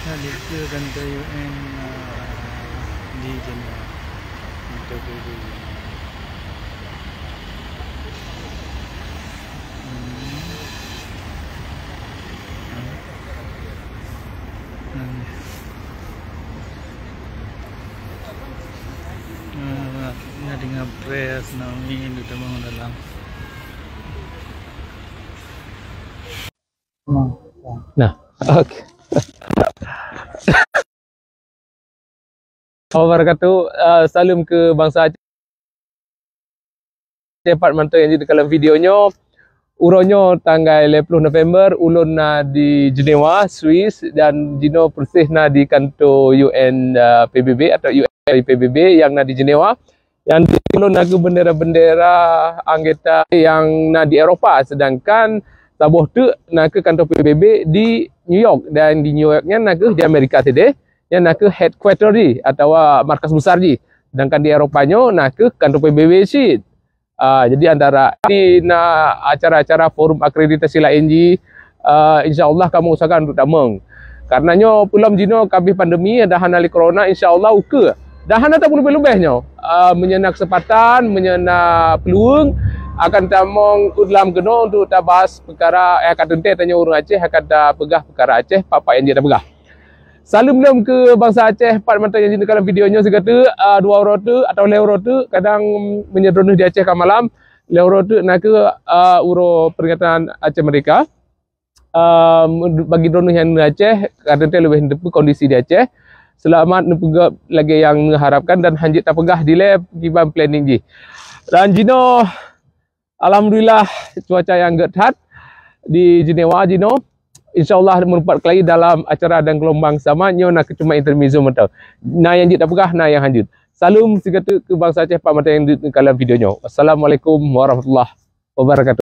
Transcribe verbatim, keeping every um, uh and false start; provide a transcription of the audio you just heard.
Nah, di ke kantor U N, ah, di Jenewa. Kantor P B B. Hmm. Hmm. Hmm. Ah, na deungoe press, na mi, na tamong dalam. Nah, oke. Wabarakatuh. Eh, salam keu bansa Aceh. Pat mantong nyang jeuet kalon video nyoe. Uroe nyoe tanggai lhèe ploh November, ulôn na di Jenewa, Swiss, dan jinoe peureuseh na di kanto U N, eh, P B B atau U N P B B nyang na di Jenewa. Nyang di ulôn na kheueh bendera-bendera anggota nyang na di Eropa, sedangkan saboh teuk na kheueh kanto P B B di New York, dan di New York nyan na kheueh di Amerika sideh, nyan na kheueh headquarter jih atawa markas besar jih. Sedangkan di Eropa nyoe na kheueh kanto P B B cit. Ah, jadi antara di na acara-acara forum akreditasi laén jih, ah, insya Allah kamoe usahakan untuk tamong. Karena nyoe peulom jinoe ka abéh pandemi, dan hana lé corona, insya Allah ukeue. Dan hana tapeulubeh-lubeh nyoe, ah, meunyoe na keusempatan, meunyoe na peuluweung, akan tamong u dalam keunoe untuk tabahas peukara, eh, ka teuntèe tanyoe ureueng Aceh akan tapeugah peukara Aceh, peue-peue nyang jeuet tapeugah. Salam lom keu bansa Aceh, pat mantong nyang jeuet kalon video nyoe sigoe teuk, ah, dua uroe teuk atau lhèe uroe teuk, kadang meunyoe droeneuh di Aceh ka malam, lhèe uroe teuk na kheueh, ah, uroe peringatan Aceh Merdeka. Ah, bagi droeneuh nyang di Aceh, ka teuntèe leubeh neuteupeue kondisi di Aceh. Seulamat neupeugah lagèe nyang neuharapkan dan hanjeuet tapeugah dilèe kiban planning jih. Dan jinoe, alhamdulillah, cuaca nyang gèt that di Jenewa jinoe. Insya Allah meureupat keulayi dalam acara dan geulumbang sama, nyoe na kheueh cuma intermezzo mantong. Na nyang jeuet tapeugah, na nyang hanjeuet. Salam sigoe teuk keu bansa Aceh, pat mantong nyang jeuet kalon video nyoe. Assalamualaikum warahmatullahi wabarakatuh.